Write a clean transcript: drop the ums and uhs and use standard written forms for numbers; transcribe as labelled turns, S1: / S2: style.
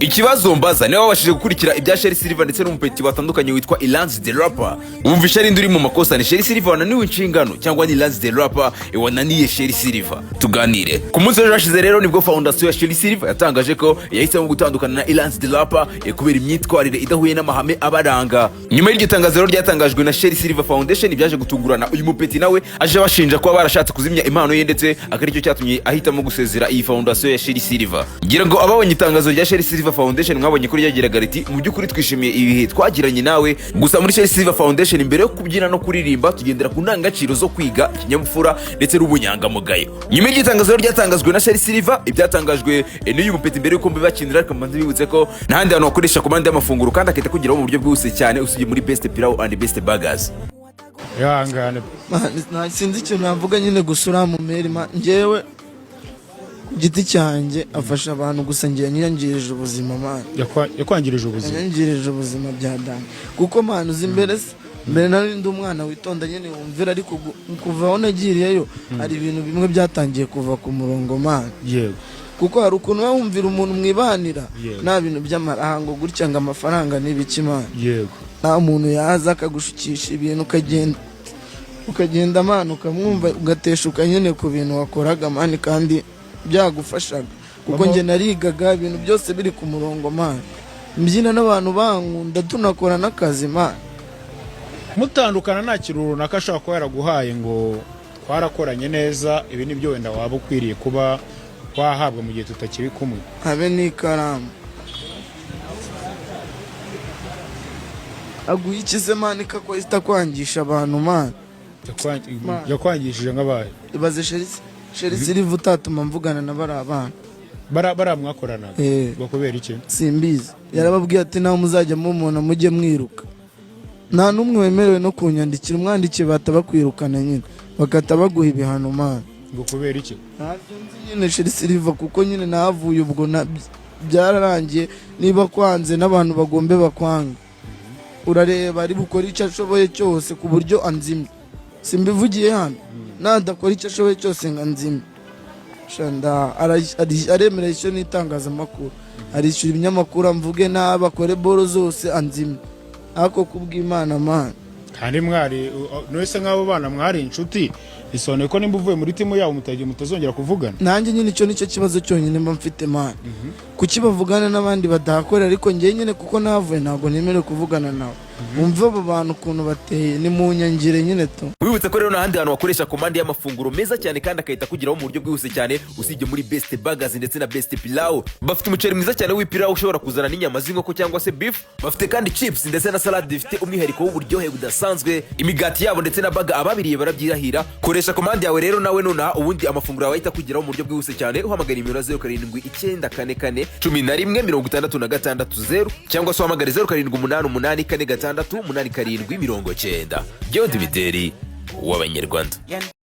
S1: Ikibazo mbaza, niba wabashije gukurikira ibya Sherrie Silver ndetse n'umupeti batandukanye witwa Iranzi the Rapper, wumvisha ari uri mu makosa? Ni Sherrie Silver wananiwe inshingano cyangwa ni Iranzi the Rapper wananiye Sherrie Silver? Tuganire. Ku munsi w'ejo hashize rero nibwo fondasiyo ya Sherrie Silver yatangaje ko yahisemo gutandukana na Iranzi the Rapper kubera imyitwarire idahuye n'amahame abaranga. Nyuma y'iryo tangazo rero ryatangajwe na Sherrie Silver Foundation, byaje gutungurana uyu mupeti nawe aje abashinja kuba barashatse kuzimya impano ye, ndetse akaba aricyo cyatumye ahitamo gusezera iyi fondasiyo ya Sherrie Silver. Ngira ngo ababonye itangazo rya Sherrie Silver Foundation mwabonye ko ryagiraga riti: "Mu by'ukuri twishimiye ibihe twagiranye nawe, gusa muri Sherrie Silver Foundation, mbere yo kubyina no kuririmba, tugendera ku ndangagaciro zo kwiga, ikinyabupfura ndetse n'ubunyangamugayo." Nyuma y'iryo tangazo rero ryatangajwe na Sherrie Silver, ibyatangajwe n'uyu mupeti, mbere y'uko mbibakinira, ariko mbanze bibutse ko nta handi hantu wakoresha komande y'amafunguro kandi akahita akugeraho mu buryo bwihuse cyane usibye muri Best Pilau and Best Burgers.
S2: Ihangane.
S3: Man, sinzi ikintu navuga nyine, gusa uriya mumeri, man, njyewe ku giti cyanjye afasha abantu, gusa njye yanyangirije ubuzima, man.
S2: Yakwangirije ubuzima?
S3: Yanyangirije ubuzima bya dani, kuko, man, uzi mbere se, mbere nari ndi umwana witonda nyine, wumvira, ariko kuva aho nagiriyeyo hari ibintu bimwe byatangiye kuva ku murongo, man. Kuko hari ukuntu uba wumvira umuntu mwibanira, nta bintu by'amarahango gutya ngo amafaranga n'ibiki, man. Nta muntu yaza akagushukisha ibintu, ukagenda ukagenda, man, ukamwumva, ugateshuka nyine ku bintu wakoraga, man, kandi byagufashaga, kuko njye narigaga, ibintu byose biri ku murongo, man, mbyina n'abantu bankunda, tunakora n'akazi, man.
S2: Mutandukana nta kintu runaka ashobora kuba yaraguhaye ngo twarakoranye neza, ibi ni byo wenda waba ukwiriye kuba wahabwa mu gihe tutakiri kumwe?
S3: Habe n'ikaramu. Aguha ikize, man, kako itakwangisha abantu, man? Man.
S2: Yakwangishije nk'abaye?
S3: Ibaze Sherrie Silver utatuma mvugana na bariya bana.
S2: Bariya mwakoranaga?
S3: Eh.
S2: Ngo kubera iki?
S3: Simbizi. Yarababwiye ati: "Nawe muzajya mumubona mujye mwiruka." Nta n'umwe wemerewe no kunyandikira. Umwandikiye bahita bakwirukana nyine, bagahita baguha ibihano, man.
S2: Ngo kubera iki?
S3: Ntabyo nzi nyine. Sherrie Silver, kuko nyine nahavuye ubwo byararangiye. Niba kwanze n'abantu bagombe bakwanga, urareba ari bukore icyo ashoboye cyose ku buryo anzimya. Simbivugiye hano, nadakora icyo ashoboye cyose ngo anzimye. Shanda aremera icyo n'itangazamakuru, arishyura ibinyamakuru amvuge nabi, akore boro zose anzimye, ariko kubw'Imana, man.
S2: Kandi mwari nwese nk'abo bana mwari inshuti, bisobanuye ko nimba uvuye muri timu yabo mutagiye mutazongera kuvugana?
S3: Nanjye nyine icyo nicyo kibazo cyonyine mba mfite, man. Kuki bavugana n'abandi badahakorera, ariko njyewe nyine kuko navuye ntabwo nemerewe kuvugana nawe? Wumve abo bantu ukuntu bateye, ni mu nyangire nyine tu.
S1: Wibutse ko rero nta handi hantu wakoresha komande y'amafunguro meza cyane kandi agahita akugeraho mu buryo bwihuse cyane usibye muri Best Burgers ndetse na Best Pilau. Bafite umuceri mwiza cyane w'ipilawu ushobora kuzana n'inyama z'inkoko cyangwa se beef. Bafite kandi chips ndetse na salade zifite umwihariko w'uburyohe budasanzwe. Imigati yabo ndetse na burger, ababiriye barabyirahira. Koresha komande yawe rero nawe nonaha, ubundi amafunguro yawe ahita akugeraho mu buryo bwihuse cyane. Uhamagara nimero 0794411660, cyangwa se uhamagare 0788468790. Jyewe Mideri w'Abanyarwanda.